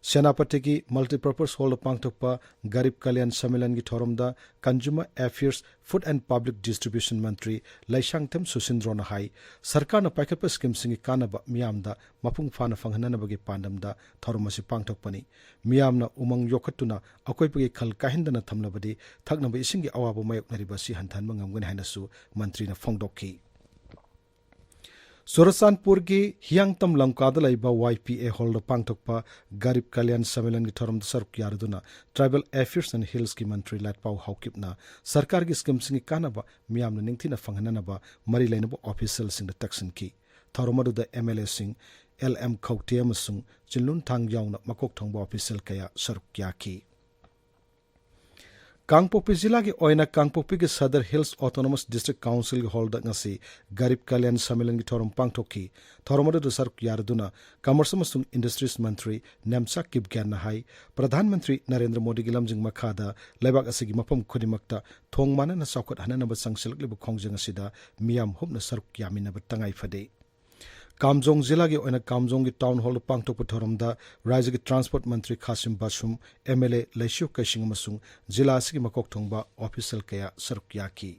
ꯁꯦꯅꯥꯄꯇꯤꯒꯤ ꯃꯜꯇꯤꯄꯔꯄꯁ ꯍꯣꯜꯗ ꯄꯥꯡꯊꯣꯛꯄ ꯒꯔꯤꯕ ꯀꯂꯌꯥꯟ ꯁꯃꯦꯂꯟꯒꯤ ꯊꯧꯔꯝꯗ consumer affairs, food and public distribution ꯃꯟꯇ꯭ꯔꯤ ꯂꯩꯁꯥꯡꯊꯦꯝ ꯁꯨꯁꯤꯟꯗ꯭ꯔꯣꯅ ꯍꯥꯏ, ꯁꯔꯀꯥꯔꯅ ꯄꯥꯏꯈꯠꯄ ꯁ꯭ꯀꯤꯝꯁꯤꯡꯒꯤ ꯀꯥꯟꯅꯕ ꯃꯤꯌꯥꯝꯗ ꯃꯄꯨꯡ ꯐꯥꯅ ꯐꯪꯍꯟꯅꯅꯕꯒꯤ ꯄꯥꯟꯗꯝꯗ ꯊꯧꯔꯝ ꯑꯁꯤ ꯄꯥꯡꯊꯣꯛꯄꯅꯤ꯫ ꯃꯤꯌꯥꯝꯅ ꯎꯃꯪ ꯌꯣꯛꯈꯠꯇꯨꯅ ꯑꯀꯣꯏꯕꯒꯤ ꯈꯜ ꯀꯥꯏꯍꯟꯗꯅ ꯊꯝꯂꯕꯗꯤ ꯊꯛꯅꯕ ꯏꯁꯤꯡꯒꯤ ꯑꯋꯥꯕ ꯃꯥꯌꯣꯛꯅꯔꯤꯕ ꯑꯁꯤ ꯍꯟꯊꯍꯟꯕ ꯉꯝꯒꯅꯤ ꯍꯥꯏꯅꯁꯨ ꯃꯟꯇ꯭ꯔꯤꯅ ꯐꯣꯡꯗꯣꯛꯈꯤ꯫ ꯆꯨꯔꯆꯥꯟꯄꯨꯔꯒꯤ ꯍꯤꯌꯥꯡꯇꯝ ꯂꯝꯀꯥꯗ ꯂꯩꯕ ꯋꯥꯏ ꯄꯤ ꯑꯦ ꯍꯣꯜꯗ ꯄꯥꯡꯊꯣꯛꯄ ꯒꯔꯤꯕ ꯀꯂꯌꯥꯟ ꯁꯃꯦꯂꯟꯒꯤ ꯊꯧꯔꯝꯗ ꯁꯔꯨꯛ ꯌꯥꯔꯗꯨꯅ ꯇ꯭ꯔꯥꯏꯕꯦꯜ ꯑꯦꯐꯤꯌꯔꯁ ꯑꯦꯟ ꯍꯤꯜꯁꯀꯤ ꯃꯟꯇ꯭ꯔꯤ ꯂꯥꯠꯄꯥꯎ ꯍꯥꯎꯀꯤꯞꯅ ꯁꯔꯀꯥꯔꯒꯤ ꯁ꯭ꯀꯤꯝꯁꯤꯡꯒꯤ ꯀꯥꯟꯅꯕ ꯃꯤꯌꯥꯝꯅ ꯅꯤꯡꯊꯤꯅ ꯐꯪꯍꯟꯅꯅꯕ ꯃꯔꯤ ꯂꯩꯅꯕ ꯑꯣꯐꯤꯁꯤꯌꯦꯜꯁꯤꯡꯗ ꯇꯛꯁꯤꯟꯈꯤ꯫ ꯊꯧꯔꯝ ꯑꯗꯨꯗ ꯑꯦꯝ ꯑꯦꯜ ꯑꯦꯁꯤꯡ ꯑꯦꯜ ꯑꯦꯝ ꯈꯧꯇꯦ ꯑꯃꯁꯨꯡ ꯆꯤꯟꯂꯨꯟ ꯊꯥꯡ ꯌꯥꯎꯅ ꯃꯀꯣꯛ ꯊꯣꯡꯕ ꯑꯣꯐꯤꯁꯤꯌꯦꯜ ꯀꯌꯥ ꯁꯔꯨꯛ ꯌꯥꯈꯤ꯫ ꯀꯥꯡꯄꯣꯛꯄꯤ ꯖꯤꯂꯥꯒꯤ ꯑꯣꯏꯅ ꯀꯥꯡꯄꯣꯛꯄꯤꯒꯤ ꯁꯗꯔ ꯍꯤꯜꯁ ꯑꯣꯇꯣꯅꯣꯃꯁ ꯗꯤꯁꯇ꯭ꯔꯤꯛ ꯀꯥꯎꯟꯁꯤꯜꯒꯤ ꯍꯣꯜꯗ ꯉꯁꯤ ꯒꯔꯤꯕ ꯀꯂꯌꯥꯟ ꯁꯃꯦꯂꯟꯒꯤ ꯊꯧꯔꯝ ꯄꯥꯡꯊꯣꯛꯈꯤ꯫ ꯊꯧꯔꯝ ꯑꯗꯨꯗ ꯁꯔꯨꯛ ꯌꯥꯔꯗꯨꯅ ꯀꯃꯔꯁ ꯑꯃꯁꯨꯡ ꯏꯟꯗꯁꯇ꯭ꯔꯤꯁ ꯃꯟꯇ꯭ꯔꯤ ꯅꯦꯝꯆꯥ ꯀꯤꯞꯒ꯭ꯌꯥꯟꯅ ꯍꯥꯏ, ꯄ꯭ꯔꯙꯥꯟ ꯃꯟꯇ꯭ꯔꯤ ꯅꯔꯦꯟꯗ꯭ꯔ ꯃꯣꯗꯤꯒꯤ ꯂꯝꯖꯤꯡ ꯃꯈꯥꯗ ꯂꯩꯕꯥꯛ ꯑꯁꯤꯒꯤ ꯃꯐꯝ ꯈꯨꯗꯤꯡꯃꯛꯇ ꯊꯣꯡ ꯃꯥꯟꯅꯅ ꯆꯥꯎꯈꯠꯍꯟꯅꯅꯕ ꯆꯪꯁꯤꯜꯂꯛꯂꯤꯕ ꯈꯣꯡꯖꯪ ꯑꯁꯤꯗ ꯃꯤꯌꯥꯝ ꯍꯨꯞꯅ ꯁꯔꯨꯛ ꯌꯥꯃꯤꯟꯅꯕ ꯇꯉꯥꯏ ꯐꯗꯦ꯫ ꯀꯥꯝꯖꯣꯡ ꯖꯤꯂꯥꯒꯤ ꯑꯣꯏꯅ ꯀꯥꯝꯖꯣꯡꯒꯤ ꯇꯥꯎꯟ ꯍꯣꯜꯗ ꯄꯥꯡꯊꯣꯛꯄ ꯊꯧꯔꯝꯗ ꯔꯥꯖ꯭ꯌꯒꯤ transport Mantri ꯈꯥꯁꯤꯝ ꯕꯥꯁꯨꯝ, M L A ꯂꯩꯁꯤꯌꯣ ꯀꯩꯁꯤꯡ ꯑꯃꯁꯨꯡ ꯖꯤꯂꯥ ꯑꯁꯤꯒꯤ ꯃꯀꯣꯛ ꯊꯣꯡꯕ ꯑꯣꯐꯤꯁꯤꯌꯦꯜ ꯀꯌꯥ ꯁꯔꯨꯛ ꯌꯥꯈꯤ꯫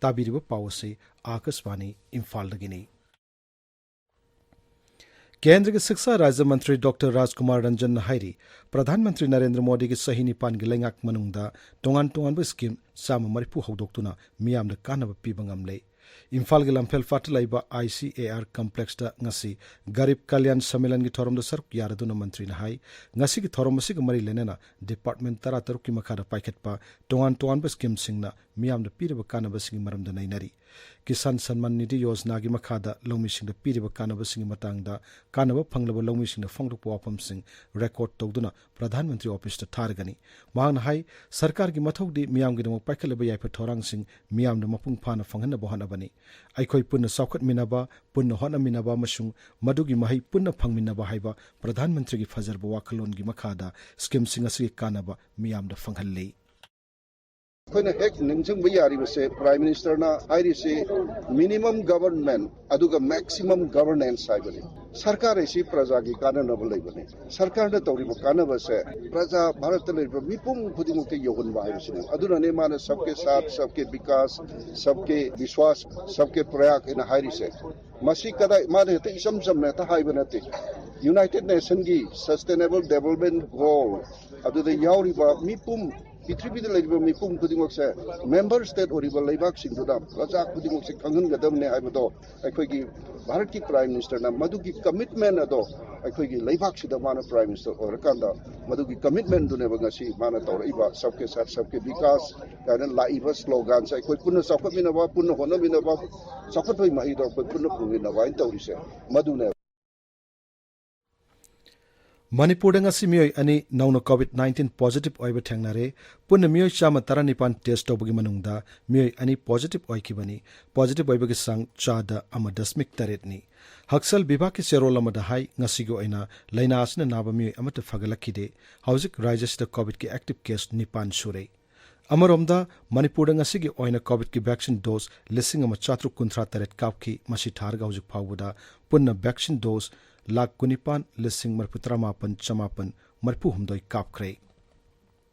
ꯇꯥꯕꯤꯔꯤꯕ ꯄꯥꯎ ꯑꯁꯤ ꯑꯥꯀꯥꯁꯕꯥꯅꯤ ꯏꯝꯐꯥꯜꯗꯒꯤꯅꯤ꯫ ꯀꯦꯟꯗ꯭ꯔꯒꯤ ꯁꯤꯛꯁꯥ ꯔꯥꯖ꯭ꯌ ꯃꯟꯇ꯭ꯔꯤ ꯗꯣꯛꯇꯔ ꯔꯥꯖꯀꯨꯃꯥꯔ ꯔꯟꯖꯟꯅ ꯍꯥꯏꯔꯤ, ꯄ꯭ꯔꯙꯥꯟ ꯃꯟꯇ꯭ꯔꯤ ꯅꯔꯦꯟꯗ꯭ꯔ ꯃꯣꯗꯤꯒꯤ ꯆꯍꯤ ꯅꯤꯄꯥꯟꯒꯤ ꯂꯩꯉꯥꯛ ꯃꯅꯨꯡꯗ ꯇꯣꯉꯥꯟ ꯇꯣꯉꯥꯟꯕ ꯁ꯭ꯀꯤꯝ ꯆꯥꯝꯃ ꯃꯔꯤꯐꯨ ꯍꯧꯗꯣꯛꯇꯨꯅ ꯃꯤꯌꯥꯝꯗ ꯀꯥꯟꯅꯕ ꯄꯤꯕ ꯉꯝꯂꯦ꯫ ꯏꯝꯐꯥꯜꯒꯤ ꯂꯝꯐꯦꯜ ꯐꯥꯠꯇ ꯂꯩꯕ ꯑꯥꯏ ꯁꯤ ꯑꯦ ꯑꯥꯔ ꯀꯝꯄ꯭ꯂꯦꯛꯁꯇ ꯉꯁꯤ ꯒꯔꯤꯕ ꯀꯜꯌꯥꯟ ꯁꯝꯃꯦꯂꯟꯒꯤ ꯊꯧꯔꯝꯗ ꯁꯔꯨꯛ ꯌꯥꯔꯗꯨꯅ ꯃꯟꯇ꯭ꯔꯤꯅ ꯍꯥꯏ, ꯉꯁꯤꯒꯤ ꯊꯧꯔꯝ ꯑꯁꯤꯒ ꯃꯔꯤ ꯂꯩꯅꯅ ꯗꯤꯄꯥꯔꯠꯃꯦꯟ ꯇꯔꯥꯇꯔꯨꯛꯀꯤ ꯃꯈꯥꯗ ꯄꯥꯏꯈꯠꯄ ꯇꯣꯉꯥꯟ ꯇꯣꯉꯥꯟꯕ ꯁ꯭ꯀꯤꯝꯁꯤꯡꯅ ꯃꯤꯌꯥꯝꯗ ꯄꯤꯔꯤꯕ ꯀꯥꯟꯅꯕꯁꯤꯡꯒꯤ ꯃꯔꯝꯗ ꯅꯩꯅꯔꯤ꯫ ꯀꯤꯁꯥꯟ ꯁꯟꯃꯥꯟ ꯅꯤꯙꯤ ꯌꯣꯖꯅꯥꯒꯤ ꯃꯈꯥꯗ ꯂꯧꯃꯤꯁꯤꯡꯗ ꯄꯤꯔꯤꯕ ꯀꯥꯟꯅꯕꯁꯤꯡꯒꯤ ꯃꯇꯥꯡꯗ ꯀꯥꯟꯅꯕ ꯐꯪꯂꯕ ꯂꯧꯃꯤꯁꯤꯡꯅ ꯐꯣꯡꯗꯣꯛꯄ ꯋꯥꯐꯝꯁꯤꯡ ꯔꯦꯀꯣꯔꯗ ꯇꯧꯗꯨꯅ ꯄ꯭ꯔꯙꯥꯟ ꯃꯟꯇ꯭ꯔꯤ ꯑꯣꯐꯤꯁꯇ ꯊꯥꯔꯒꯅꯤ꯫ ꯃꯍꯥꯛꯅ ꯍꯥꯏ, ꯁꯔꯀꯥꯔꯒꯤ ꯃꯊꯧꯗꯤ ꯃꯤꯌꯥꯝꯒꯤꯗꯃꯛ ꯄꯥꯏꯈꯠꯂꯕ ꯌꯥꯏꯐ ꯊꯧꯔꯥꯡꯁꯤꯡ ꯃꯤꯌꯥꯝꯗ ꯃꯄꯨꯡ ꯐꯥꯅ ꯐꯪꯍꯟꯅꯕ ꯍꯣꯠꯅꯕꯅꯤ꯫ ꯑꯩꯈꯣꯏ ꯄꯨꯟꯅ ꯆꯥꯎꯈꯠꯃꯤꯟꯅꯕ, ꯄꯨꯟꯅ ꯍꯣꯠꯅꯃꯤꯟꯅꯕ ꯑꯃꯁꯨꯡ ꯃꯗꯨꯒꯤ ꯃꯍꯩ ꯄꯨꯟꯅ ꯐꯪꯃꯤꯟꯅꯕ ꯍꯥꯏꯕ ꯄ꯭ꯔꯙꯥꯟ ꯃꯟꯇ꯭ꯔꯤꯒꯤ ꯐꯖꯔꯕ ꯋꯥꯈꯜꯂꯣꯟꯒꯤ ꯃꯈꯥꯗ ꯁ꯭ꯀꯤꯝꯁꯤꯡ ꯑꯁꯤꯒꯤ ꯀꯥꯟꯅꯕ ꯃꯤꯌꯥꯝꯗ ꯐꯪꯍꯜꯂꯤ꯫ ꯑꯩꯈꯣꯏꯅ ꯍꯦꯛ ꯅꯤꯡꯁꯤꯡꯕ ꯌꯥꯔꯤꯕꯁꯦ, ꯄ꯭ꯔꯥꯏꯝ ꯃꯤꯅꯤꯁꯇꯔꯅ ꯍꯥꯏꯔꯤꯁꯦ, ꯃꯤꯅꯤꯃꯝ ꯒꯕꯔꯟꯃꯦꯟ ꯑꯗꯨꯒ ꯃꯦꯛꯁꯤꯃꯝ ꯒꯕꯔꯅꯦꯟꯁ ꯍꯥꯏꯕꯅꯤ꯫ ꯁꯔꯀꯥꯔ ꯑꯁꯤ ꯄ꯭ꯔꯖꯥꯒꯤ ꯀꯥꯟꯅꯅꯕ ꯂꯩꯕꯅꯤ꯫ ꯁꯔꯀꯥꯔꯅ ꯇꯧꯔꯤꯕ ꯀꯥꯟꯅꯕꯁꯦ ꯄ꯭ꯔꯖꯥ, ꯚꯥꯔꯠꯇ ꯂꯩꯔꯤꯕ ꯃꯤꯄꯨꯝ ꯈꯨꯗꯤꯡꯃꯛꯇ ꯌꯧꯍꯟꯕ ꯍꯥꯏꯕꯁꯤꯅꯤ꯫ ꯑꯗꯨꯅꯅꯦ ꯃꯥꯅ ꯁꯕꯀꯦ ꯁꯥꯊ, ꯁꯕꯀꯦ ꯕꯤꯀꯥꯁ, ꯁꯕꯀꯦ ꯕꯤꯁ꯭ꯋꯥꯁ, ꯁꯕꯀꯦ ꯄ꯭ꯔꯌꯥꯒ ꯍꯥꯏꯅ ꯍꯥꯏꯔꯤꯁꯦ꯫ ꯃꯁꯤ ꯀꯗꯥꯏ, ꯃꯥꯅ ꯍꯦꯛꯇ ꯏꯆꯝ ꯆꯝꯅ ꯍꯦꯛꯇ ꯍꯥꯏꯕ ꯅꯠꯇꯦ꯫ ꯌꯨꯅꯥꯏꯇꯦꯗ ꯅꯦꯁꯟꯒꯤ ꯁꯁꯇꯦꯅꯦꯕꯜ ꯗꯦꯕꯂꯞꯃꯦꯟ ꯒꯣꯜ ꯑꯗꯨꯗ ꯌꯥꯎꯔꯤꯕ ꯃꯤꯄꯨꯝ, ꯄ꯭ꯔꯤꯊꯤꯕꯤꯗ ꯂꯩꯔꯤꯕ ꯃꯤꯄꯨꯝ ꯈꯨꯗꯤꯡꯃꯛꯁꯦ, ꯃꯦꯝꯕꯔ ꯁ꯭ꯇꯦꯠ ꯑꯣꯏꯔꯤꯕ ꯂꯩꯕꯥꯛꯁꯤꯡꯗꯨꯗ ꯄ꯭ꯔꯖꯥ ꯈꯨꯗꯤꯡꯃꯛꯁꯦ ꯈꯪꯍꯟꯒꯗꯕꯅꯦ ꯍꯥꯏꯕꯗꯣ ꯑꯩꯈꯣꯏꯒꯤ ꯚꯥꯔꯠꯀꯤ ꯄ꯭ꯔꯥꯏꯝ ꯃꯤꯅꯤꯁꯇꯔꯅ ꯃꯗꯨꯒꯤ ꯀꯃꯤꯠꯃꯦꯟ ꯑꯗꯣ ꯑꯩꯈꯣꯏꯒꯤ ꯂꯩꯕꯥꯛꯁꯤꯗ ꯃꯥꯅ ꯄ꯭ꯔꯥꯏꯝ ꯃꯤꯅꯤꯁꯇꯔ ꯑꯣꯏꯔꯀꯥꯟꯗ ꯃꯗꯨꯒꯤ ꯀꯃꯤꯠꯃꯦꯟꯗꯨꯅꯦꯕ ꯉꯁꯤ ꯃꯥꯅ ꯇꯧꯔꯛꯏꯕ ꯁꯕꯀꯦ ꯁꯥꯊ ꯁꯕꯀꯦ ꯕꯤꯀꯥꯁ ꯀꯥꯏꯅ ꯂꯥꯛꯏꯕ ꯁ꯭ꯂꯣꯒꯥꯟꯁꯦ꯫ ꯑꯩꯈꯣꯏ ꯄꯨꯟꯅ ꯆꯥꯎꯈꯠꯃꯤꯟꯅꯕ, ꯄꯨꯟꯅ ꯍꯣꯠꯅꯃꯤꯟꯅꯕ, ꯆꯥꯎꯈꯠꯄꯒꯤ ꯃꯍꯩꯗꯣ ꯑꯩꯈꯣꯏ ꯄꯨꯟꯅ ꯐꯪꯃꯤꯟꯅꯕ ꯍꯥꯏꯅ ꯇꯧꯔꯤꯁꯦ ꯃꯗꯨꯅꯦꯕ꯫ ꯃꯅꯤꯄꯨꯔꯗ ꯉꯁꯤ ꯃꯤꯑꯣꯏ ꯑꯅꯤ ꯅꯧꯅ ꯀꯣꯚꯤꯗ ꯅꯥꯏꯟꯇꯤꯟ ꯄꯣꯖꯤꯇꯤꯚ ꯑꯣꯏꯕ ꯊꯦꯡꯅꯔꯦ꯫ ꯄꯨꯟꯅ ꯃꯤꯑꯣꯏ ꯆꯥꯝꯃ ꯇꯔꯥꯅꯤꯄꯥꯟ ꯇꯦꯁ ꯇꯧꯕꯒꯤ ꯃꯅꯨꯡꯗ ꯃꯤꯑꯣꯏ ꯑꯅꯤ ꯄꯣꯖꯤꯇꯤꯚ ꯑꯣꯏꯈꯤꯕꯅꯤ꯫ ꯄꯣꯖꯤꯇꯤꯚ ꯑꯣꯏꯕꯒꯤ ꯆꯥꯡ ꯆꯥꯗ ꯑꯃ ꯗꯁꯃꯤꯛ ꯇꯔꯦꯠꯅꯤ꯫ ꯍꯛꯁꯦꯜ ꯕꯤꯚꯥꯒꯀꯤ ꯆꯦꯔꯣꯜ ꯑꯃꯗ ꯍꯥꯏ, ꯉꯁꯤꯒꯤ ꯑꯣꯏꯅ ꯂꯥꯏꯅꯥ ꯑꯁꯤꯅ ꯅꯥꯕ ꯃꯤꯑꯣꯏ ꯑꯃꯠꯇ ꯐꯒꯠꯂꯛꯈꯤꯗꯦ꯫ ꯍꯧꯖꯤꯛ ꯔꯥꯖ꯭ꯌꯁꯤꯗ ꯀꯣꯚꯤꯗꯀꯤ ꯑꯦꯛꯇꯤꯚ ꯀꯦꯁ ꯅꯤꯄꯥꯟ ꯁꯨꯔꯦ꯫ ꯑꯃꯔꯣꯝꯗ, ꯃꯅꯤꯄꯨꯔꯗ ꯉꯁꯤꯒꯤ ꯑꯣꯏꯅ ꯀꯣꯚꯤꯗꯀꯤ ꯚꯦꯛꯁꯤꯟ ꯗꯣꯁ ꯂꯤꯁꯤꯡ ꯑꯃ ꯆꯥꯇ꯭ꯔꯨꯛ ꯀꯨꯟꯊ꯭ꯔꯥ ꯇꯔꯦꯠ ꯀꯥꯞꯈꯤ꯫ ꯃꯁꯤ ꯊꯥꯔꯒ ꯍꯧꯖꯤꯛ ꯐꯥꯎꯕꯗ ꯄꯨꯟꯅ ꯚꯦꯛꯁꯤꯟ ꯗꯣꯁ ꯂꯥꯈ ꯀꯨꯟꯅꯤꯄꯥꯟ ꯂꯤꯁꯤꯡ ꯃꯔꯤꯐꯨ ꯇꯔꯥꯃꯥꯄꯟ ꯆꯃꯥꯄꯟ ꯃꯔꯤꯐꯨ ꯍꯨꯝꯗꯣꯏ ꯀꯥꯞꯈ꯭ꯔꯦ꯫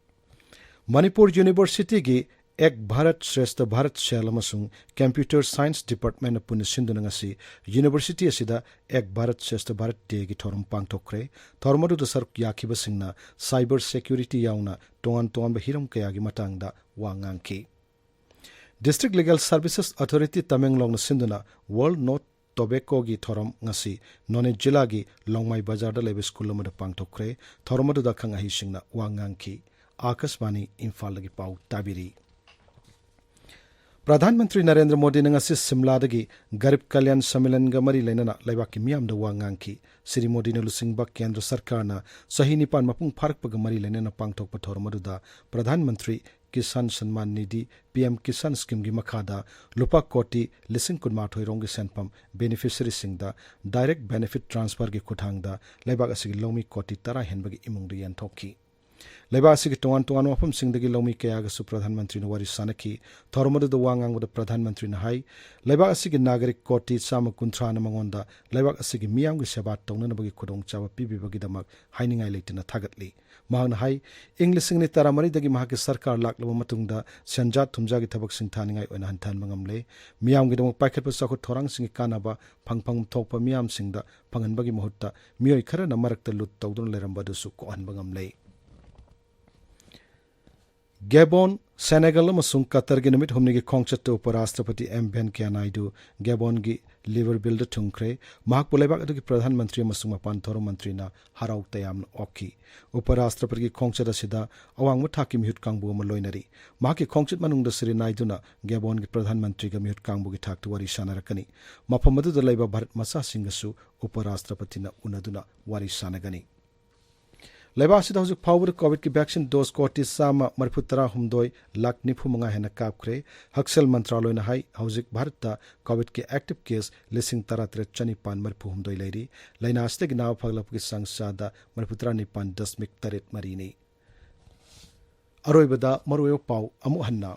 ꯃꯅꯤꯄꯨꯔ ꯌꯨꯅꯤꯚꯔꯁꯤꯇꯤꯒꯤ ꯑꯦꯛ ꯚꯥꯔꯠ ꯁ꯭ꯔꯦꯁꯊ ꯚꯥꯔꯠ ꯁꯦꯜ ꯑꯃꯁꯨꯡ ꯀꯝꯄ꯭ꯌꯨꯇꯔ ꯁꯥꯏꯟꯁ ꯗꯤꯄꯥꯔꯠꯃꯦꯟꯅ ꯄꯨꯟꯅ ꯁꯤꯟꯗꯨꯅ ꯉꯁꯤ ꯌꯨꯅꯤꯚꯔꯁꯤꯇꯤ ꯑꯁꯤꯗ ꯑꯦꯛ ꯚꯥꯔꯠ ꯁ꯭ꯔꯦꯁꯊ ꯚꯥꯔꯠ ꯗꯦꯒꯤ ꯊꯧꯔꯝ ꯄꯥꯡꯊꯣꯛꯈ꯭ꯔꯦ꯫ ꯊꯧꯔꯝ ꯑꯗꯨꯗ ꯁꯔꯨꯛ ꯌꯥꯈꯤꯕꯁꯤꯡꯅ ꯁꯥꯏꯕꯔ ꯁꯦꯀ꯭ꯌꯨꯔꯤꯇꯤ ꯌꯥꯎꯅ ꯇꯣꯉꯥꯟ ꯇꯣꯉꯥꯟꯕ ꯍꯤꯔꯝ ꯀꯌꯥꯒꯤ ꯃꯇꯥꯡꯗ ꯋꯥ ꯉꯥꯡꯈꯤ꯫ District Legal Services Authority ꯇꯃꯦꯡꯂꯣꯡꯅ ꯁꯤꯟꯗꯨꯅ World No Tobaccoꯒꯤ ꯊꯧꯔꯝ ꯉꯁꯤ ꯅꯣꯅꯦ ꯖꯤꯂꯥꯒꯤ ꯂꯣꯡꯃꯥꯏ ꯕꯖꯥꯔꯗ ꯂꯩꯕ ꯁ꯭ꯀꯨꯜ ꯑꯃꯗ ꯄꯥꯡꯊꯣꯛꯈ꯭ꯔꯦ꯫ ꯊꯧꯔꯝ ꯑꯗꯨꯗ ꯑꯈꯪ ꯑꯍꯩꯁꯤꯡꯅ ꯋꯥ ꯉꯥꯡꯈꯤ꯫ ꯑꯥꯀꯥꯁꯕꯥꯅꯤ ꯏꯝꯐꯥꯜꯗꯒꯤ ꯄꯥꯎ ꯇꯥꯕꯤꯔꯤ꯫ ꯄ꯭ꯔꯙꯥꯟ ꯃꯟꯇ꯭ꯔꯤ ꯅꯔꯦꯟꯗ꯭ꯔ ꯃꯣꯗꯤꯅ ꯉꯁꯤ ꯁꯤꯝꯂꯥꯗꯒꯤ ꯒꯔꯤꯕ ꯀꯂꯌꯥꯟ ꯁꯃꯤꯂꯟꯒ ꯃꯔꯤ ꯂꯩꯅꯅ ꯂꯩꯕꯥꯛꯀꯤ ꯃꯤꯌꯥꯝꯗ ꯋꯥ ꯉꯥꯡꯈꯤ꯫ ꯁ꯭ꯔꯤ ꯃꯣꯗꯤꯅ ꯂꯨꯆꯤꯡꯕ ꯀꯦꯟꯗ꯭ꯔ ꯁꯔꯀꯥꯔꯅ ꯆꯍꯤ ꯅꯤꯄꯥꯟ ꯃꯄꯨꯡ ꯐꯥꯔꯛꯄꯒ ꯃꯔꯤ ꯂꯩꯅꯅ ꯄꯥꯡꯊꯣꯛꯄ ꯊꯧꯔꯝ ꯑꯗꯨꯗ ꯄ꯭ꯔꯙꯥꯟ ꯃꯟꯇ꯭ꯔꯤ ꯀꯤꯁꯥꯟ ꯁꯟꯃꯥꯟ ꯅꯤꯙꯤ, ꯄꯤ ꯑꯦꯝ ꯀꯤꯁꯥꯟ ꯁ꯭ꯀꯤꯝꯒꯤ ꯃꯈꯥꯗ ꯂꯨꯄꯥ ꯀꯣꯇꯤ ꯂꯤꯁꯤꯡ ꯀꯨꯟꯃꯥꯊꯣꯏ ꯔꯣꯝꯒꯤ ꯁꯦꯟꯐꯝ ꯕꯦꯅꯤꯐꯤꯁꯔꯤꯁꯤꯡꯗ ꯗꯥꯏꯔꯦꯛ ꯕꯦꯅꯤꯐꯤꯠ ꯇ꯭ꯔꯥꯟꯁꯐꯔꯒꯤ ꯈꯨꯠꯊꯥꯡꯗ ꯂꯩꯕꯥꯛ ꯑꯁꯤꯒꯤ ꯂꯧꯃꯤ ꯀꯣꯇꯤ ꯇꯔꯥ ꯍꯦꯟꯕꯒꯤ ꯏꯃꯨꯡꯗ ꯌꯦꯟꯊꯣꯛꯈꯤ꯫ ꯂꯩꯕꯥꯛ ꯑꯁꯤꯒꯤ ꯇꯣꯉꯥꯟ ꯇꯣꯉꯥꯟꯕ ꯃꯐꯝꯁꯤꯡꯗꯒꯤ ꯂꯧꯃꯤ ꯀꯌꯥꯒꯁꯨ ꯄ꯭ꯔꯙꯥꯟ ꯃꯟꯇ꯭ꯔꯤꯅ ꯋꯥꯔꯤ ꯁꯥꯅꯈꯤ꯫ ꯊꯧꯔꯝ ꯑꯗꯨꯗ ꯋꯥ ꯉꯥꯡꯕꯗ ꯄ꯭ꯔꯙꯥꯟ ꯃꯟꯇ꯭ꯔꯤꯅ ꯍꯥꯏ, ꯂꯩꯕꯥꯛ ꯑꯁꯤꯒꯤ ꯅꯥꯒꯔꯤꯛ ꯀꯣꯇꯤ ꯆꯥꯝꯃ ꯀꯨꯟꯊ꯭ꯔꯥꯅ ꯃꯉꯣꯟꯗ ꯂꯩꯕꯥꯛ ꯑꯁꯤꯒꯤ ꯃꯤꯌꯥꯝꯒꯤ ꯁꯦꯕꯥ ꯇꯧꯅꯅꯕꯒꯤ ꯈꯨꯗꯣꯡꯆꯥꯕ ꯄꯤꯕꯤꯕꯒꯤꯗꯃꯛ ꯍꯥꯏꯅꯤꯡꯉꯥꯏ ꯂꯩꯇꯅ ꯊꯥꯒꯠꯂꯤ꯫ ꯃꯍꯥꯛꯅ ꯍꯥꯏ, ꯏꯪ ꯂꯤꯁꯤꯡ ꯑꯅꯤ ꯇꯔꯥꯃꯔꯤꯗꯒꯤ ꯃꯍꯥꯛꯀꯤ ꯁꯔꯀꯥꯔ ꯂꯥꯛꯂꯕ ꯃꯇꯨꯡꯗ ꯁꯦꯟꯖꯥ ꯊꯨꯝꯖꯥꯒꯤ ꯊꯕꯛꯁꯤꯡ ꯊꯥꯅꯤꯡꯉꯥꯏ ꯑꯣꯏꯅ ꯍꯟꯊꯍꯟꯕ ꯉꯝꯂꯦ꯫ ꯃꯤꯌꯥꯝꯒꯤꯗꯃꯛ ꯄꯥꯏꯈꯠꯄ ꯆꯥꯎꯈꯠ ꯊꯧꯔꯥꯡꯁꯤꯡꯒꯤ ꯀꯥꯟꯅꯕ ꯐꯪꯐꯝ ꯊꯣꯛꯄ ꯃꯤꯌꯥꯝꯁꯤꯡꯗ ꯐꯪꯍꯟꯕꯒꯤ ꯃꯍꯨꯠꯇ ꯃꯤꯑꯣꯏ ꯈꯔꯅ ꯃꯔꯛꯇ ꯂꯨꯠ ꯇꯧꯗꯨꯅ ꯂꯩꯔꯝꯕ ꯑꯗꯨꯁꯨ ꯀꯣꯛꯍꯟꯕ ꯉꯝꯂꯦ꯫ ꯒꯦꯕꯣꯟ, ꯁꯦꯅꯦꯒꯜ ꯑꯃꯁꯨꯡ ꯀꯇꯔꯒꯤ ꯅꯨꯃꯤꯠ ꯍꯨꯝꯅꯤꯒꯤ ꯈꯣꯡꯆꯠꯇ ꯎꯄꯔꯥꯁꯇ꯭ꯔꯄꯇꯤ ꯑꯦꯝ ꯚꯦꯟꯀꯌꯥ ꯅꯥꯏꯗꯨ ꯒꯦꯕꯣꯟꯒꯤ ꯂꯤꯕꯔꯚꯤꯜꯗ ꯊꯨꯡꯈ꯭ꯔꯦ꯫ ꯃꯍꯥꯛꯄꯨ ꯂꯩꯕꯥꯛ ꯑꯗꯨꯒꯤ ꯄ꯭ꯔꯙꯥꯟ ꯃꯟꯇ꯭ꯔꯤ ꯑꯃꯁꯨꯡ ꯃꯄꯥꯟ ꯊꯧꯔꯝ ꯃꯟꯇ꯭ꯔꯤꯅ ꯍꯔꯥꯎ ꯇꯌꯥꯝꯅ ꯑꯣꯛꯈꯤ꯫ ꯎꯄꯔꯥꯁꯇ꯭ꯔꯄꯇꯤꯒꯤ ꯈꯣꯡꯆꯠ ꯑꯁꯤꯗ ꯑꯋꯥꯡꯕ ꯊꯥꯛꯀꯤ ꯃꯤꯍꯨꯠ ꯀꯥꯡꯕꯨ ꯑꯃ ꯂꯣꯏꯅꯔꯤ꯫ ꯃꯍꯥꯛꯀꯤ ꯈꯣꯡꯆꯠ ꯃꯅꯨꯡꯗ ꯁ꯭ꯔꯤ ꯅꯥꯏꯗꯨꯅ ꯒꯦꯕꯣꯟꯒꯤ ꯄ꯭ꯔꯙꯥꯟ ꯃꯟꯇ꯭ꯔꯤꯒ ꯃꯤꯍꯨꯠ ꯀꯥꯡꯕꯨꯒꯤ ꯊꯥꯛꯇ ꯋꯥꯔꯤ ꯁꯥꯟꯅꯔꯛꯀꯅꯤ꯫ ꯃꯐꯝ ꯑꯗꯨꯗ ꯂꯩꯕ ꯚꯥꯔꯠ ꯃꯆꯥꯁꯤꯡꯒꯁꯨ ꯎꯄꯔꯥꯁꯇ꯭ꯔꯄꯇꯤꯅ ꯎꯅꯗꯨꯅ ꯋꯥꯔꯤ ꯁꯥꯟꯅꯒꯅꯤ꯫ ꯂꯩꯕꯥꯛ ꯑꯁꯤꯗ ꯍꯧꯖꯤꯛ ꯐꯥꯎꯕꯗ ꯀꯣꯚꯤꯗꯀꯤ ꯚꯦꯛꯁꯤꯟ ꯗꯣꯁ ꯀꯣꯇꯤ ꯆꯥꯝꯃ ꯃꯔꯤꯐꯨ ꯇꯔꯥ ꯍꯨꯝꯗꯣꯏ ꯂꯥꯈ ꯅꯤꯐꯨ ꯃꯉꯥ ꯍꯦꯟꯅ ꯀꯥꯞꯈ꯭ꯔꯦ꯫ ꯍꯛꯁꯦꯜ ꯃꯟꯇ꯭ꯔꯥꯂꯣꯏꯅ ꯍꯥꯏ, ꯍꯧꯖꯤꯛ ꯚꯥꯔꯠꯇ ꯀꯣꯚꯤꯗꯀꯤ ꯑꯦꯛꯇꯤꯚ ꯀꯦꯁ ꯂꯤꯁꯤꯡ ꯇꯔꯥ ꯇꯔꯦꯠ ꯆꯅꯤꯄꯥꯟ ꯃꯔꯤꯐꯨ ꯍꯨꯝꯗꯣꯏ ꯂꯩꯔꯤ꯫ ꯂꯥꯏꯅꯥ ꯑꯁꯤꯗꯒꯤ ꯅꯥꯕ ꯐꯒꯠꯂꯛꯄꯒꯤ ꯆꯥꯡ ꯆꯥꯗ ꯃꯔꯤꯐꯨ ꯇꯔꯥꯅꯤꯄꯥꯟ ꯗꯁꯃꯤꯛ ꯇꯔꯦꯠ ꯃꯔꯤꯅꯤ꯫ ꯑꯔꯣꯏꯕꯗ ꯃꯔꯨꯑꯣꯏꯕ ꯄꯥꯎ ꯑꯃꯨꯛ ꯍꯟꯅ꯫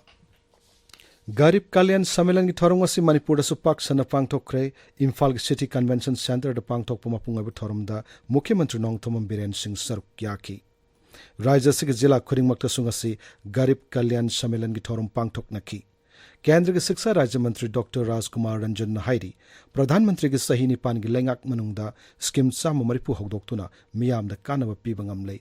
ꯒꯔꯤꯕ ꯀꯂꯌꯥꯟ ꯁꯃꯤꯂꯟꯒꯤ ꯊꯧꯔꯝ ꯑꯁꯤ ꯃꯅꯤꯄꯨꯔꯗꯁꯨ ꯄꯥꯛ ꯁꯟꯅ ꯄꯥꯡꯊꯣꯛꯈ꯭ꯔꯦ꯫ ꯏꯝꯐꯥꯜꯒꯤ ꯁꯤꯇꯤ ꯀꯟꯚꯦꯟꯁꯟ ꯁꯦꯟꯇꯔꯗ ꯄꯥꯡꯊꯣꯛꯄ ꯃꯄꯨꯡ ꯑꯣꯏꯕ ꯊꯧꯔꯝꯗ ꯃꯨꯈ꯭ꯌ ꯃꯟꯇ꯭ꯔꯤ ꯅꯣꯡꯊꯣꯝꯕꯝ ꯕꯤꯔꯦꯟ ꯁꯤꯡ ꯁꯔꯨꯛ ꯌꯥꯈꯤ꯫ ꯔꯥꯖ꯭ꯌ ꯑꯁꯤꯒꯤ ꯖꯤꯂꯥ ꯈꯨꯗꯤꯡꯃꯛꯇꯁꯨ ꯉꯁꯤ ꯒꯔꯤꯕ ꯀꯂꯌꯥꯟ ꯁꯃꯤꯂꯟꯒꯤ ꯊꯧꯔꯝ ꯄꯥꯡꯊꯣꯛꯅꯈꯤ꯫ ꯀꯦꯟꯗ꯭ꯔꯒꯤ ꯁꯤꯛꯁꯥ ꯔꯥꯖ꯭ꯌ ꯃꯟꯇ꯭ꯔꯤ ꯗꯣꯛꯇꯔ ꯔꯥꯖꯀꯨꯃꯥꯔ ꯔꯟꯖꯟꯅ ꯍꯥꯏꯔꯤ, ꯄ꯭ꯔꯙꯥꯟ ꯃꯟꯇ꯭ꯔꯤꯒꯤ ꯆꯍꯤ ꯅꯤꯄꯥꯟꯒꯤ ꯂꯩꯉꯥꯛ ꯃꯅꯨꯡꯗ ꯁ꯭ꯀꯤꯝ ꯆꯥꯝꯃ ꯃꯔꯤꯐꯨ ꯍꯧꯗꯣꯛꯇꯨꯅ ꯃꯤꯌꯥꯝꯗ ꯀꯥꯟꯅꯕ ꯄꯤꯕ ꯉꯝꯂꯦ꯫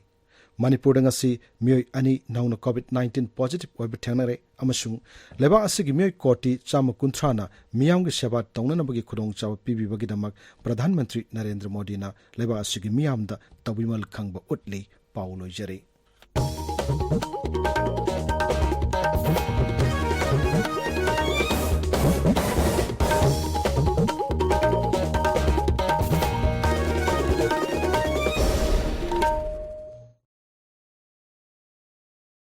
ꯃꯅꯤꯄꯨꯔꯗ ꯉꯁꯤ ꯃꯤꯑꯣꯏ ꯑꯅꯤ ꯅꯧꯅ ꯀꯣꯚꯤꯗ ꯅꯥꯏꯟꯇꯤꯟ ꯄꯣꯖꯤꯇꯤꯚ ꯑꯣꯏꯕ ꯊꯦꯡꯅꯔꯦ ꯑꯃꯁꯨꯡ ꯂꯩꯕꯥꯛ ꯑꯁꯤꯒꯤ ꯃꯤꯑꯣꯏ ꯀꯣꯇꯤ ꯆꯥꯝꯃ ꯀꯨꯟꯊ꯭ꯔꯥꯅ ꯃꯤꯌꯥꯝꯒꯤ ꯁꯦꯕꯥ ꯇꯧꯅꯅꯕꯒꯤ ꯈꯨꯗꯣꯡꯆꯥꯕ ꯄꯤꯕꯤꯕꯒꯤꯗꯃꯛ ꯄ꯭ꯔꯙꯥꯟ ꯃꯟꯇ꯭ꯔꯤ ꯅꯔꯦꯟꯗ꯭ꯔ ꯃꯣꯗꯤꯅ ꯂꯩꯕꯥꯛ ꯑꯁꯤꯒꯤ ꯃꯤꯌꯥꯝꯗ ꯇꯧꯕꯤꯃꯜ ꯈꯪꯕ ꯎꯠꯂꯤ꯫ ꯄꯥꯎ ꯂꯣꯏꯖꯔꯦ꯫